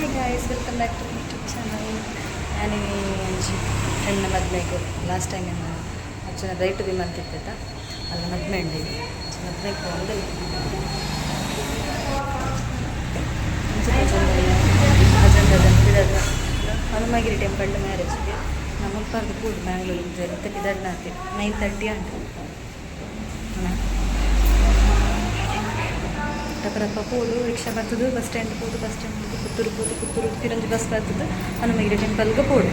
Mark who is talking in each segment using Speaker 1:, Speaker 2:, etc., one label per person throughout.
Speaker 1: Hi guys, welcome back to YouTube channel. ನಾನು ಒಂಜಿ ಫ್ರೆಂಡ್ನ ಮದ್ಮೆಗ್ last time ಏನು ಅಚ್ಚನ ಬ್ರೈಡ್ ಟು ಬಿ ಮಂತಿತ್ತ ಅಲ್ಲ ಮದ್ಮೆ ಉಂಡು ಈಗ. ಮದ್ಮೆಗೆ ಪೋಂದಿಲ್ಲ. ಅಜಂದ ಹನುಮಗಿರಿ ಟೆಂಪಲ್ ಮ್ಯಾರೇಜ್ಗೆ. ನಮ್ಮ ಮುಲ್ಪರ್ದು ಕೂಡು ಬ್ಯಾಂಗ್ಳೂರು ಇತ್ತೆ ಪಿದಡ್ನಾತೆ. 9:30 ಉಂಟು. ಟಪರಪ್ಪ ಪೋಡು, ರಿಕ್ಷಾ ಬರ್ತದೆ. ಬಸ್ ಸ್ಟ್ಯಾಂಡ್ ಪೋದು, ಬಸ್ ಸ್ಟ್ಯಾಂಡ್ ಪುತ್ತೂರು ಪೋದು, ಪುತ್ತೂರು ಪಿರಂಜಿ ಬಸ್ ಬರ್ತದೆ. ಹನುಮಗಿರಿ ಟೆಂಪಲ್ಗೆ ಪೋಡು.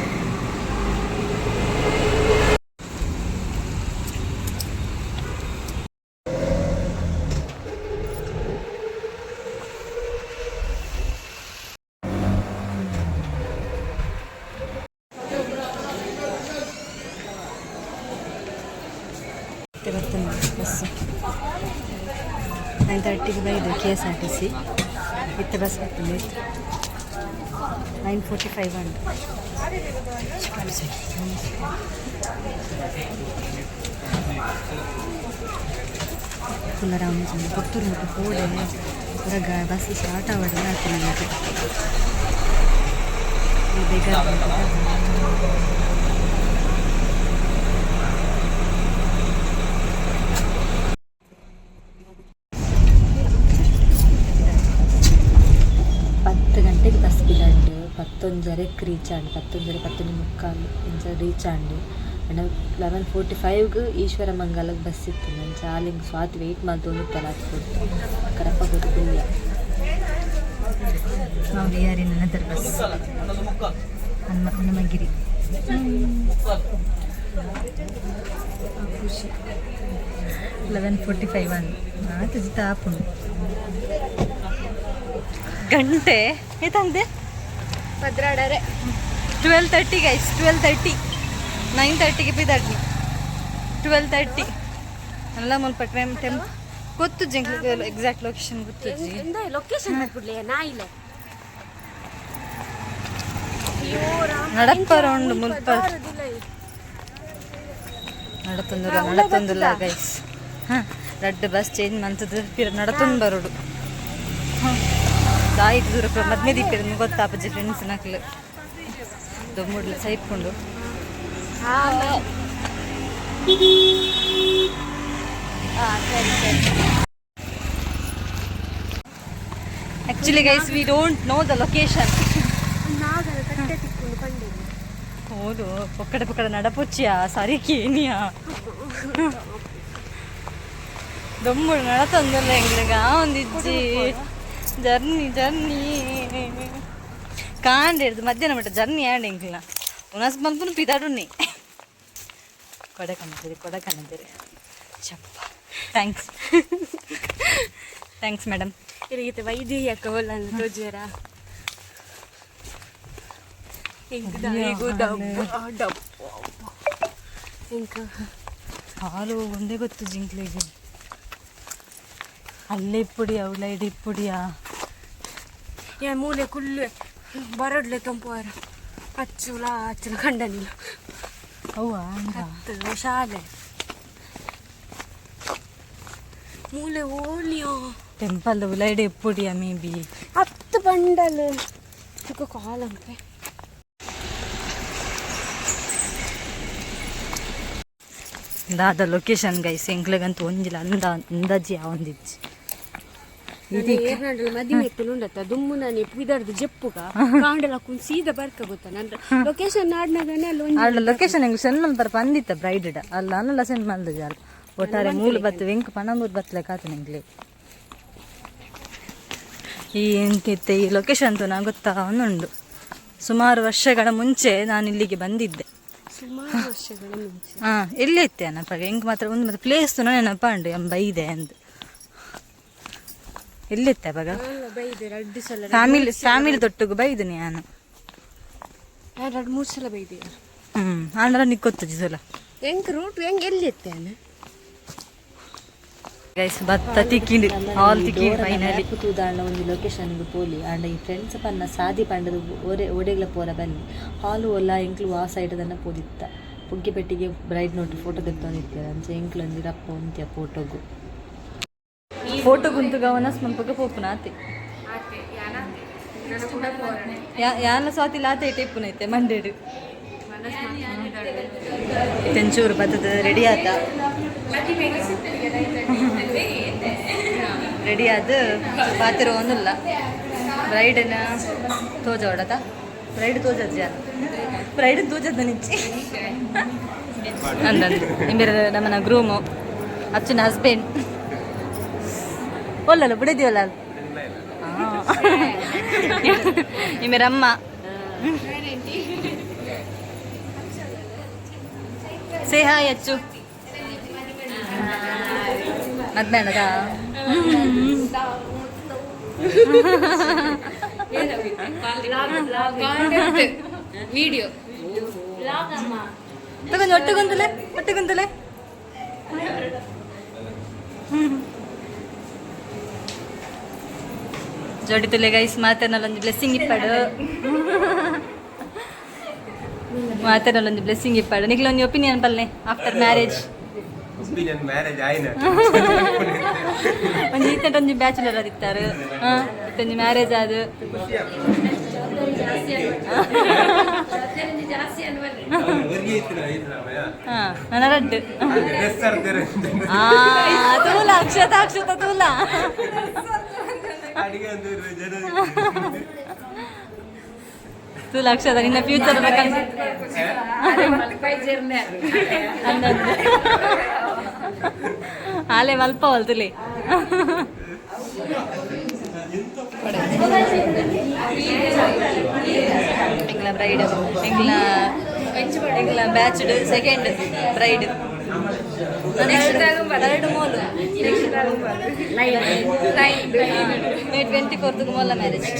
Speaker 1: ಮತ್ತೆ ಬರ್ತದೆ ಬಸ್. 9:30ಗೆ ಬೈದು ಕೆಎಸ್ಆರ್ಟಿಸಿ. ಇತ್ತೆ ಬಸ್ ಬರ್ತದೆ. 9:45 ಉಂಟು. ಫುಲ್ ಆರಾಮ್. ಪುತ್ತೂರು ಮತ್ತು ಪೋಡೆ ಹೊರಗ ಬಸ್ ಸ್ಟಾರ್ಟ್ ಆವಡಲ್ಲ ಆಗ್ತದೆ ನನಗೆ ಬೇಗ. 10 ಗಂಟೆಗೆ ಬಸ್ ಪಿದಾಂಡ್. ಪತ್ತೊಂಜರೆಕ್ ರೀಚ್ ಆಂಡ್. ಪತ್ತೊಂಜರೆ, 10:45 ಇಂಚ ರೀಚ್ ಆಂಡ್. ಅಂಡ 11:45ಗ್ ಈಶ್ವರ ಮಂಗಲಗ್ ಬಸ್ ಇತ್ತು. ಅಂಚ ಆಲಿಂಗ್ ಸ್ವಾತಿ ವೆಯ್ಟ್ ಮಲ್ತೊಂದಿತ್ತಲ್ಲ ಆತ್ ಕರಪ್ಪ ಪೋದು ಕುಲ್ಲಿಯ. ನಾವು we are in another bus. Hanumagiri. ಖುಷಿ. 11:45 ಅಂದ್ ಆತು ಜಿತ ಆಪುಂಡು ಗಂಟೆ ಏತಂದೆ?
Speaker 2: ಪದ್ರಾಡರೆ.
Speaker 1: 12:30 ಗೈಸ್, 12:30. 9:30ಗೆ ಪಿದಾಡ್ನಿ. 12:30 ಅಲ್ಲ, ಮುಲ್ಪ ಟೆಂ ಟೆಂ ಗೊತ್ತು ಎಂಕ್ಲೆಗ್. ಎಕ್ಸಾಕ್ಟ್ ಲೊಕೇಶನ್ ಗೊತ್ತುಜ್ಜಿ.
Speaker 2: ಲೊಕೇಶನ್ ಹಾಕ್ಬಿಡ್ಲಿ ನಾಯಿಲೆ.
Speaker 1: ನಡಪ್ಪರ ಉಂಡು ಮುಲ್ಪ. ನಡತೊಂದುಲ್ಲ, ನಡತೊಂದುಲ್ಲ ಗೈಸ್. ಹಾಂ, ರಡ್ಡ್ ಬಸ್ ಚೇಂಜ್ ಮಂತದ ಪಿರ ನಡತೊಂದು ಬರೋಡು. ಹಾಂ, ದಾಯಿತ್ ದೂರ ಮದ್ಮೆ ದೀಪೆರ್ ಗೊತ್ತಾಪುಜಿ. ಫ್ರೆಂಡ್ಸ್ ನಕ್ಲು ದೊಮ್ಮುಡ್ಲು ಸೈಪುಂಡು.
Speaker 2: ಹಾ ಸರಿ ಸರಿ.
Speaker 1: Actually guys, we don't know the location.
Speaker 2: ನಾಗರ ಕಟ್ಟೆ ತಿಕ್ಕೊಂಡು ಕಂಡಿದ್ದು.
Speaker 1: ಹೌದು, ಪೊಕ್ಕಡೆ ಪೊಕ್ಕಡೆ ನಡಪುಚ್ಚಿಯಾ ಸರಿ ಕೇನಿಯಾ. ದೊಮ್ಮುಡು ನಡತೊಂದುಲ್ಲ ಎಂಗ್ಲಿಗ ಒಂದಿಜ್ಜಿ. ಜರ್ನಿ ಜರ್ನಿ ಕಾಂಡೆ ಹಿಡ್ದು ಮಧ್ಯಾಹ್ನ ಮಟ್ಟ ಜರ್ನಿ ಆಂಡ್ ಎಂಕ್ಲ ಉನಸ್ ಮಲ್ಪುನು ಪಿದಾಡುನಿ. ಕೊಡೆ ಕಣ್ಣದಿರಿ, ಕೊಡೆ ಕಣ್ಣದಿರಿ. ಚಪ್ಪ, thanks, thanks madam.
Speaker 2: ಇಲ್ಲಿಗೆ ವೈದ್ಯ ಅಕ್ಕ ಹೊಲನ್ನು ತೋಜರ. ಡಬ್ಬ ಡಬ್ಬ ಇಂಕ.
Speaker 1: ಹಾಲು ಒಂದೇ ಗೊತ್ತು ಜಿಂಕ್ಲಿಗೆ. ಅಲ್ಲೇ ಇಪ್ಪುಡಿಯಾ, ಉಲೈಡ್ ಇಪ್ಪುಡಿಯಾ.
Speaker 2: ಯಾ ಮೂಲೆ ಕುಲ್ಲು ಬರಡ್ಲೆ ತಂಪುವಾರ ಅಚ್ಚುಲ ಅಚ್ಚುಲ ಕಂಡನಿಲ್ಲ.
Speaker 1: ಅವ್ವ.
Speaker 2: ಅತ್ತು ಶಾಲೆ ಮೂಲೆ ಓಲಿಯೋ.
Speaker 1: ಟೆಂಪಲ್ ಉಲೈಡ್ ಇಪ್ಪುಡಿಯಾ ಮೇ ಬಿ.
Speaker 2: ಹತ್ತು ಬಂಡಲ್ ತುಕ ಕಾಲ್ ಅಂತೆ.
Speaker 1: ದಾದ ಲೊಕೇಶನ್ ಗೈಸ್? ಎಂಕ್ಲೆಗಂತೂ ಒಂಜಿಲ ಅಂದ ಅಂದಾಜಿ ಯಾವೊಂದಿಜ್ಜಿ.
Speaker 2: ಏರ್ನಂಡಲ ಮದಿಮೆ ಉಂಡತ್ತ ದುಮ್ಮು ನಾನು ಪಿದರ್ದು ಜೆಪ್ಪುಗ ಕಾಂಡಲ ಕುಂದ್ ಸೀದಾ ಬರ್ಕ ಗೊತ್ತ ನನ್ನ ಲೊಕೇಶನ್ ನಾಡ್ನಾಗನೆ ಅಲ್ಲಿ ಒಂಜಿ.
Speaker 1: ಆಡ ಲೊಕೇಶನ್ ಎಂಕ್ ಸೆಂಡ್ ಮಲ್ಪರ ಪಂದಿತ್ತ ಬ್ರೈಡ್ ಅಲ್ಲ ಅನ್ನಲ್ಲ ಸೆಂಡ್ ಮಲ್ದ ಜಾಲ್. ಒಟ್ಟಾರೆ ಮೂಲು ಬತ್ತು ಎಂಕ್ ಪಣಂಬೂರು ಬತ್ತಲೆ ಕಾತು ಎಂಕ್ಲೆ. ಈ ಎಂಕಿತ್ತೆ ಈ ಲೊಕೇಶನ್ ನಾ ಗೊತ್ತಾ ಉಂಡು. ಸುಮಾರು ವರ್ಷಗಳ ಮುಂಚೆ ನಾನು ಇಲ್ಲಿಗೆ ಬಂದಿದ್ದೆ.
Speaker 2: ಸುಮಾರು ವರ್ಷಗಳ ಮುಂಚೆ.
Speaker 1: ಹಾ, ಎಲ್ಲಿ ಇತ್ತೆ ಅನ್ನಪ್ಪ ಎಂಕ್ ಮಾತ್ರ ಒಂದು ಮತ್ತೆ ಪ್ಲೇಸ್ ನೆನಪ ಉಂಡು ಎಂಬ ಇದೆ ಅಂದು. ಎಲ್ಲಿತ್ತೆ ಅವಾಗ?
Speaker 2: ಅಲ್ಲ ಬೈದೆ ಎರಡು ಸಲ.
Speaker 1: ಫ್ಯಾಮಿಲಿ ಫ್ಯಾಮಿಲಿ ತೊಟ್ಟುಗು ಬೈದು ನಾನು.
Speaker 2: ಎರಡು ಮೂರು ಸಲ ಬೈದೆ.
Speaker 1: ಆಂಡಲ ನಿಕ್ ಗೊತ್ತುಜಿ ಸಲ.
Speaker 2: ಹೆಂಗ್ ರೂಟ್ ಹೆಂಗ್ ಎಲ್ಲಿ ಇತ್ತೇನೆ?
Speaker 1: ಗೈಸ್, ಭತ್ತ ತಿಕ್ಕಿಂಡು, ಆಲ್ ತಿಕ್ಕಿಂಡು ಫೈನಲಿ.
Speaker 3: ತೂದಾಂಡ ಒಂಜಿ ಲೊಕೇಶನ್ಗೆ ಪೋಲಿ. ಆಂಡ ಈ ಫ್ರೆಂಡ್ಸ್ ಪನ್ನ ಸಾದಿ ಪಂಡದು ಒರೆ ಒಡೆಗ್ಲ ಪೋರ ಬನ್ನಿ. ಹಾಲು ಒಲ್ಲ ಎಂಕ್ಲು ಆ ಸೈಡ್ ದನ್ನ ಪೋದಿತ್ತ. ಪುಗ್ಗೆ ಪೆಟ್ಟಿಗೆ ಬ್ರೈಡ್ ನೋಟ್ ಫೋಟೋ ದೆತ್ತೊಂದಿತ್ತೆರ್. ಅಂಚ ಎಂಕ್ಲು ಒಂಜಿ ರಪ್ಪ ಉಂತ್ಯ ಫೋಟೋಗು.
Speaker 1: ಫೋಟೋ ಗುಂತುಗ ವನಸ್ ಮನ್ಪಗ ಪೋಪುನ ಆತೆ. ಯಾನ ಸ್ವಾತಿ ಲಾತ ಇಟ್ಟೆ ಮಂಡೇಡು ತೆಂಚೂರು ಬತ್ತದ ರೆಡಿ ಆತ. ರೆಡಿ ಆದ ಪಾತಿರ ಒಂದಿಲ್ಲ. ಬ್ರೈಡನ ತೋಜೋಡತ, ಬ್ರೈಡ್ ತೋಜದ ಜಾನ, ಬ್ರೈಡ್ ತೋಜದ ನಿಚ್ಚಿ ಅಂದಂದು. ಇಂಬೇರ ನಮ್ಮನ ಗ್ರೂಮು, ಅಚ್ಚನ ಹಸ್ಬೆಂಡ್. ಒಲ್ಲಲ್ಲ ಬಿಡಿದೀವಲ್ಲ. ಇಂಬೇರಮ್ಮ. Say hi Achchu. ಮದ್ಮೇಣದ
Speaker 2: ವಿಡಿಯೋ.
Speaker 1: ತಗೊಂಡು ಒಟ್ಟುಗೊಂದಲೆ ಒಟ್ಟುಗೊಂದಲೆ. ಜೋಡಿ ತುಲೆ ಗೈಸ್. ಮಾತೇನಲ್ಲೊಂದು ಬ್ಲೆಸ್ಸಿಂಗ್ ಇಪ್ಪಾಡು, ಮಾತೇನಲ್ಲೊಂದು ಬ್ಲೆಸ್ಸಿಂಗ್ ಇಪ್ಪಾಡು. ನಿಕ್ಲೊಂದು ಒಪಿನಿಯನ್ ಪಲ್ನೆ ಆಫ್ಟರ್ ಮ್ಯಾರೇಜ್.
Speaker 4: ಒಪಿನಿಯನ್ ಮ್ಯಾರೇಜ್ ಆಯ್ನ.
Speaker 1: ಒಂಜಿ ಇತ್ತಂಟ ಒಂಜಿ ಬ್ಯಾಚುಲರ್ ಆದಿತ್ತಾರೆ, ಇತ್ತೊಂಜಿ ಮ್ಯಾರೇಜ್ ಆದು.
Speaker 4: ಖುಷಿ ಹೊರ್ಗೆ ಇತ್ತು.
Speaker 1: ಹಾ, ನನ್ನ ರಡ್ಡು.
Speaker 4: ಡ್ರೆಸ್ ಅರ್ತಾರೆ.
Speaker 1: ಆ ತೂಲ ಅಕ್ಷತ, ಅಕ್ಷತ ತೂಲ.
Speaker 4: ಅಡಿಗೆ ಅಂದ್ರೆ ಜನ.
Speaker 1: ತೂಲ ಅಕ್ಷತ, ನಿನ್ನ ಫ್ಯೂಚರ್ ಕನಸು. ಅಂದಂದು ಆಲೆ ಮಲ್ಪ ಹೊಲ್ತುಲಿ. ಎಂಗ್ಲ ಬ್ರೈಡ್, ಎಂಗ್ಲ ಎಂಗ್ಲ ಬ್ಯಾಚ್ಡ್ ಸೆಕೆಂಡ್ ಬ್ರೈಡ್. ಎರಡು Molu May 24 ಮೋಲ marriage.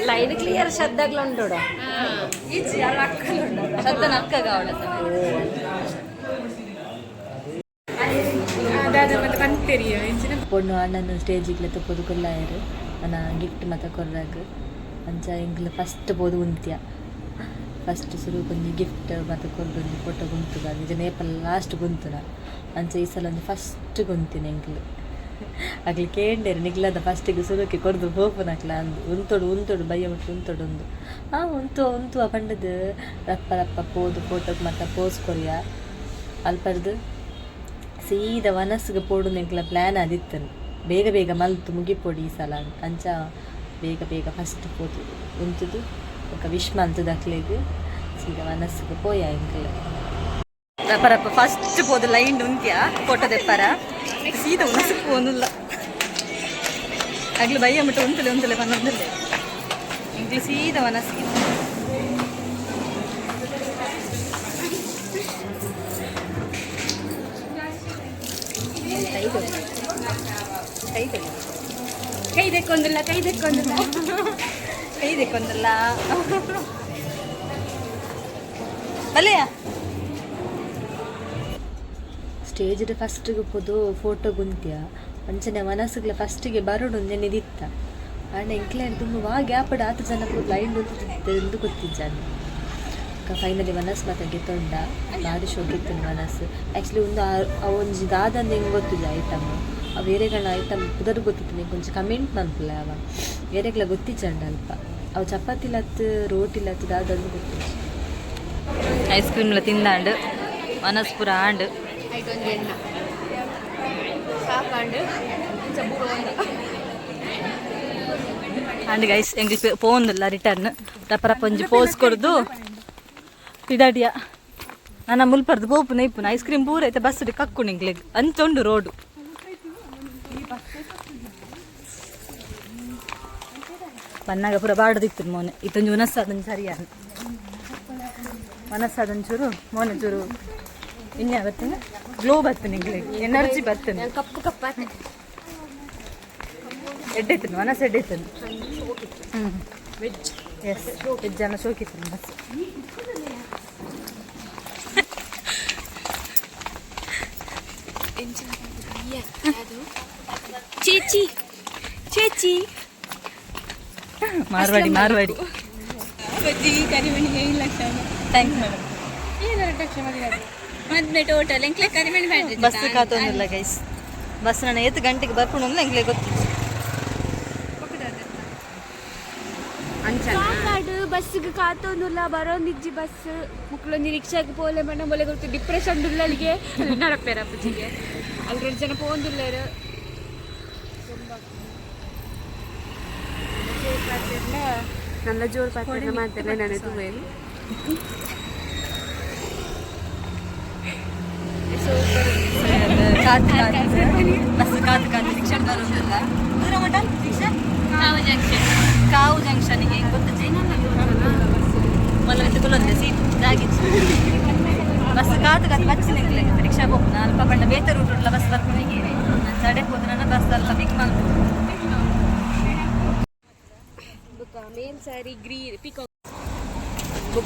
Speaker 3: Line clear ಶ್ರದ್ಧಾಗ್ಲ ಉಂಟು.
Speaker 1: ಶ್ರದ್ಧನ ಅಕ್ಕಗ ಅವಳ.
Speaker 3: ಪೊಣ್ಣು ಅಣ್ಣನ ಸ್ಟೇಜಿಗ್ಲ ಪೋದು ಕೊಲ್ಲಾಯರು, ನನ್ನ ಗಿಫ್ಟ್ ಮಾತ ಕೊರ್ರಾಗ. ಅಂಚ ಎಂಕ್ಲ ಫಸ್ಟ್ ಪೋದು ಉಂತ್ಯ. ಫಸ್ಟ್ ಸುರು ಒಂಜಿ ಗಿಫ್ಟ್ ಮಾತ ಕೊರ್ದು ಒಂಜಿ ಫೋಟೋ ಗುಂತುಗ. ನಿಜ ನೇಪಲ್ ಲಾಸ್ಟ್ ಗುಂತುನ. ಅಂಚ ಈ ಸಲ ಒಂಜಿ ಫಸ್ಟ್ ಗುಂತಿನ ಎಂಕ್ಲು. ಅಕ್ಲು ಕೇಂಡೇರು, ನಿಕ್ಲದ ಫಸ್ಟಿಗೆ ಸುರುಕ್ಕೆ ಕೊರ್ದು ಪೋಪುನಕ್ಲ ಅಂದು. ಉಂತೊಡು ಉಂತೊಡು ಬಯ್ಯ ಮುಟ್ಟು ಉಂತೊಡು ಉಂದು. ಆ ಉಂತು ಉಂತುವ ಪಂಡದು ರಪ್ಪ ರಪ್ಪ ಪೋದು ಫೋಟೋಗೆ ಮಾತ ಪೋಸ್ ಕೊರಿಯ. ಅಲ್ಪರ್ದು ಸೀದಾ ವನಸ್ಗೆ ಪೋಡು ಎಂಕ್ಲ ಪ್ಲ್ಯಾನ್ ಆದಿತ್ತನು. ಬೇಗ ಬೇಗ ಮಲ್ತು ಮುಗಿಪೊಡಿ ಈ ಸಲ. ಅಂಚ ಬೇಗ ಬೇಗ ಫಸ್ಟ್ ಪೋತು ಉಂತುದು, ಬೊಕ ವಿಶ್ ಮಲ್ತುದು ಅಕ್ಲೆಗ್ ಸೀದಾ ವನಸ್ಗೆ ಪೋಯ ಎಂಕ್ಲ.
Speaker 1: ರಪ್ಪ ರಪ್ಪ ಫಸ್ಟ್ ಪೋದು ಲೈನ್ ಉಂತ್ಯ ಫೋಟೋ ದೆಪ್ಪರ. ಸೀದಾ ಉನಸು ಪೋನುಲ್ಲ. ಅಗ್ಲು ಬಯ್ಯ ಮುಟ್ಟು ಉಂತಲೆ ಉಂತಲೆ ಪನ್ನೊಂದಿಲ್ಲ. ಎಂಕ್ಲು ಸೀದಾ ವನಸ್ಗೆ. ಕೈ ತೆಗಿ.
Speaker 2: ಕೈ ದೆಕ್ಕೊಂದಿಲ್ಲ, ಕೈ ದೆಕ್ಕೊಂದಿಲ್ಲ.
Speaker 1: ಕೈ ದೆಕ್ಕೊಂದಲ್ಲ ಬಲ್ಲೆಯ.
Speaker 3: ಸ್ಟೇಜ್ಡ್ ಫಸ್ಟಿಗೆ ಪೋದು ಫೋಟೋ ಗುಂತ್ಯ. ಅಂಚನೆ ಮನಸ್ಸುಗ್ಲ ಫಸ್ಟಿಗೆ ಬರೋಡು ನೆನೆದಿತ್ತ. ಆಂಡ ಎಂಕ್ಲೆ ತುಂಬ ವಾ ಗ್ಯಾಪಡ್ ಆತ ಜನ ಪೋದು ಲೈನ್ ಎಂದು ಗೊತ್ತಿಜ್ಜಾನೆ. ಫೈನಲಿ ವನಸ್ ಮಾತ ಗೆತ್ತೊಂಡ. ಭಾರಿ ಶೋಕಿತ್ತು ವನಸ್. ಆ್ಯಕ್ಚುಲಿ ಒಂದು ಒಂಜಿ ದಾದಂದ ಹೆಂಗೆ ಗೊತ್ತಿಲ್ಲ ಐಟಮ್. ಆ ಬೇರೆಗಳ ಐಟಮ್ ಪುದರ್ ಗೊತ್ತಿತ್ತು, ನಿಂಗೆ ಒಂಜಿ ಕಮೆಂಟ್ ಮನ್ಪುಲೆ. ಅವ ಬೇರೆಗ್ಲ ಗೊತ್ತಿಜ್ಜಂಡ ಅಲ್ಪ. ಅವು ಚಪಾತಿಲತ್ತು ರೋಟಿಲತ್ತು ದಾದಂದು ಗೊತ್ತಿಜ್ಜಿ.
Speaker 1: ಐಸ್ ಕ್ರೀಮ್ಲ ತಿಂದಾಂಡು, ವನಸ್ಪುರ ಆಂಡ್.
Speaker 2: ಐಟೊಂದು ಎಣ್ಣ ಸಾಕಾಂಡು.
Speaker 1: ಆಂಡ್ ಗೈಸ್, ಎಂಗ್ಲಿ ಪೋಂದಿಲ್ಲ ರಿಟರ್ನ್. ರಪ್ಪ ರಪ್ಪ ಒಂಜಿ ಪೋಸ್ ಕೊರ್ದು ಪಿದಾಡಿಯ. ನನ್ನ ಮುಲ್ಪರ್ದು ಪೋಪುನ ಇಪ್ಪುನ ಐಸ್ ಕ್ರೀಮ್ ಪೂರ ಐತೆ ಬಸ್ ಕಕ್ಕು ನಿಂಗ್ಲೆಗ್. ಅಂಚೊಂಡು ರೋಡು. ಬನ್ನಾಗ ಪೂರ ಬಾಡದಿತ್ತು ಮೋನೆ. ಇತ್ತೊಂಜಿ ಉನಸ್ಸಾದೊಂಜಿ ಸರಿಯಾದ ಮನಸ್ಸಾದೊಂಚೂರು ಮೋನೆ ಚೂರು ಇನ್ಯಾ ಬತ್ತಿನ ಗ್ಲೋ ಬತ್ತು ನಿಂಗ್ಲೆಗ್, ಎನರ್ಜಿ ಬತ್ತನೆ.
Speaker 2: ಕಪ್ಪು ಕಪ್ಪಾತೆ.
Speaker 1: ಎಡ್ಡೆತ್ತನು ಮನಸ್ಸು ಎಡ್ಡೆತ್ತನು. ಹ್ಞೂ,
Speaker 2: ವೆಜ್.
Speaker 1: ಎಸ್, ವೆಜ್ ಜನ ಶೋಕಿತ್ತು ಬಸ್.
Speaker 2: ಚೇಚಿ ಚೇಚಿ.
Speaker 1: ಮಾರ್ವಾಡಿ ಮಾರ್ವಾಡಿ. Thanks madam.
Speaker 2: ಮದ್ಮೆ ಟೋಟಲ್ ಎಂಕ್ಲೆ ಕರಿಮಣಿ.
Speaker 1: ಬಸ್ ಕಾತೊಂದಿಲ್ಲ ಗೈಸ್.
Speaker 3: ಬಸ್ ನನ್ನ ಏತ್ ಗಂಟೆಗೆ ಬರ್ಪುಂಡು ಅಂದ್ರೆ ಎಂಕ್ಲೆ ಗೊತ್ತಿತ್ತು.
Speaker 2: ಕಾಡು ಬಸ್ಸಿಗೆ ಕಾತೊಂದುಲ್ಲ, ಬರೋಂದಿಜ್ಜಿ ಬಸ್. ಮುಕ್ಳೊಂಜಿ ರಿಕ್ಷಾಗ್ ಪೋಲೆ ಮಣ್ಣ ಮೊಲೆ ಗೊತ್ತು ಡಿಪ್ರೆಷನ್ ಅಲ್ಲಿಗೆ ನಡಪೇರ ಅಪ್ಪಜಿಗೆ. ಅಲ್ಲಿ ಎರಡು ಜನ ಪೋಂದುಲ್ಲೇರು. ನನ್ನ ಜೋರು ಪಾತ್ರ ಮಾತೆಲ್ಲ ನಾನು ತೂವೇನು.
Speaker 3: ಕಾತು ಕಾತು ಬಸ್ ಕಾತು ಕಾತು ರಿಕ್ಷಾ ಬರೋದಿಲ್ಲ. ದೂರ ಮಟ್ಟ ರಿಕ್ಷಾ ಕಾವು ಜಂಕ್ಷನ್, ಕಾವು ಜಂಕ್ಷನ್ಗೆ ಗೊತ್ತು. ಮಲ್ಲ ಕುಲೊಂದೆ ಸೀಟ್ ಜಾಗಿತ್ತು. ಬಸ್ ಕಾತು ಕಾತು ಬಚ್ಚಿ ನಿಂಗ್ಲೆ ರಿಕ್ಷಾ ಹೋಗ್ನ ಅಲ್ಪ ಬಣ್ಣ ಬೇತೆ ರೂಟ್ ಉಂಟಲ್ಲ. ಬಸ್ ಬರ್ಪುನಿಗೆ ನಾನು ಸಡೆ ಹೋದ ನನ್ನ ಬಸ್ ಅಲ್ಪ ಪಿಕ್ ಮಾಡ್ಬೋದು.
Speaker 2: ಬುಕ್ಕ ಮೇಲ್ ಸ್ಯಾರಿ ಗ್ರೀನ್ ಪಿಕಾಕ್.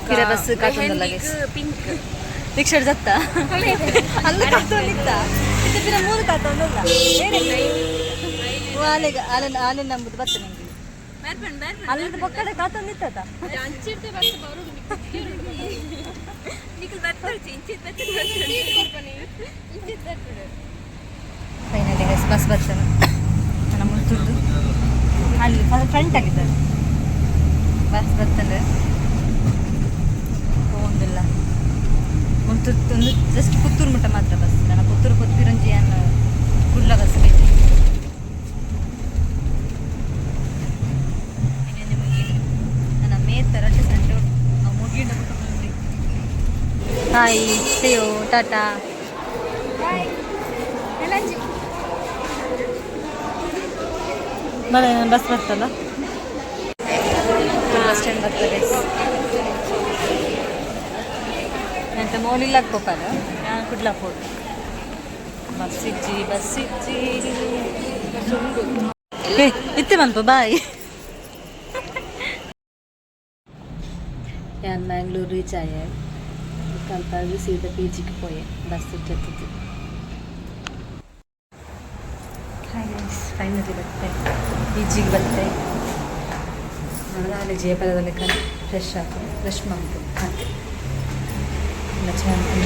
Speaker 3: ಪಿರ ಬಸ್ ಕಾತೊಂದಲ್ಲ guys.
Speaker 2: Pink.
Speaker 3: Rickshaw ಜತ್ತ ಅಲ್ಲ ಕಾತೊಂದಿತ್ತ ಇದು ಪಿರ ಮೂರು ಕಾತೊಂದಲ್ಲ. ಆಲೆಗ ಆಲೆ ಆಲೆ ನಂಬುದು ಬತ್ತ ನಿಂಗೆ. ಅಲ್ಲದ ಪಕ್ಕಡೆ ಕಾತೊಂದಿತ್ತ. ಫೈನಲಿ ಗೈಸ್, ಬಸ್ ಬರ್ತಾನೆ. ನನ್ನ ಮುಲ್ತುರ್ದು ಅಲ್ಲಿ ಫ್ರಂಟ್ ಆಗಿದ್ದಾರೆ. ಬಸ್ ಬರ್ತಾನೆ ಹೋಗಿಲ್ಲ. ಮುಲ್ತುರ್ದು ಒಂದು ಜಸ್ಟ್ ಪುತ್ತೂರು ಮುಟ್ಟ ಮಾತ್ರ ಬಸ್. ನನ್ನ ಪುತ್ತೂರು ಪೊತ್ತಿರಂಜಿ ಅನ್ನ ಕುಡ್ಲ ಬಸ್ ಬೇಕು. ಇನ್ನೊಂದು ಮುಗೀತು. ನನ್ನ ಮೇತ್ತ ರಡ್ಡು ಸಂಡೆ ಮುಗಿಂಡ. ಹಾಯ್ ಸೇಯೋ ಟಾಟಾ. ಬರ ಬಸ್ ಬರ್ತಲ್ಲ, ಬಸ್ ಸ್ಟ್ಯಾಂಡ್ ಬರ್ತದೆ. ಎಂತ ಮೌಲಿಲ್ಲ ಪೋಪಾರ ನಾನು ಕುಡ್ಲ ಪೋಡು. ಬಸ್ ಇಜ್ಜಿ, ಬಸ್ ಇಜ್ಜಿ. ಏ ಇತ್ತೆ ಮಲ್ಪ ಬಾಯ್.
Speaker 1: ഞാൻ മാംഗ്ലൂർ റീച്ച് ആയ ಕಲ್ಪಾಗಿ ಸೀದಾ ಪಿ ಜಿಗೆ ಪೋಯೆ ಬಸ್ ಜೊತೆಗೆ.
Speaker 3: ಹಾಯ್ ಗೈಸ್, ಫೈನಲಿ ಬತ್ತೆ, ಪಿ ಜಿಗೆ ಬತ್ತೆ.
Speaker 1: ಅಲ್ಲಿ ಜಯಪದದ ಲೆಕ್ಕ ಫ್ರೆಶ್ ಆತು, ಫ್ರೆಶ್ ಮಾಡ್ತು ಹಾಗೆ ಎಲ್ಲ ಚೆನ್ನಾಗಿ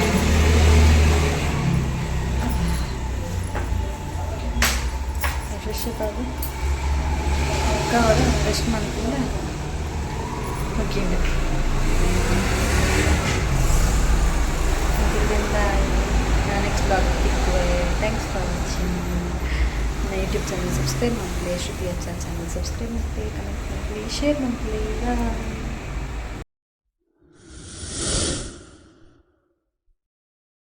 Speaker 1: ಫ್ರೆಶ್ ಆಗಿ ಫ್ರೆಶ್ ಮಾಡ್ಕೊಂಡು ಓಕೆ. ನೆಕ್ಸ್ಟ್ ಬ್ಲಾಗ್ ತಿಕ್ಕುವೆ. Thanks for watching. ನನ್ನ ಯೂಟ್ಯೂಬ್ ಚಾನಲ್ ಸಬ್ಸ್ಕ್ರೈಬ್ ಮಾಡಲಿ. ಶ್ರುತಿ ಅಚ್ಚ ಚಾನಲ್ ಸಬ್ಸ್ಕ್ರೈಬ್ ಮಾಡಲಿ, ಕಮೆಂಟ್ ಮಾಡಲಿ, ಶೇರ್ ಮಾಡಲಿ. ಬಾಯ್.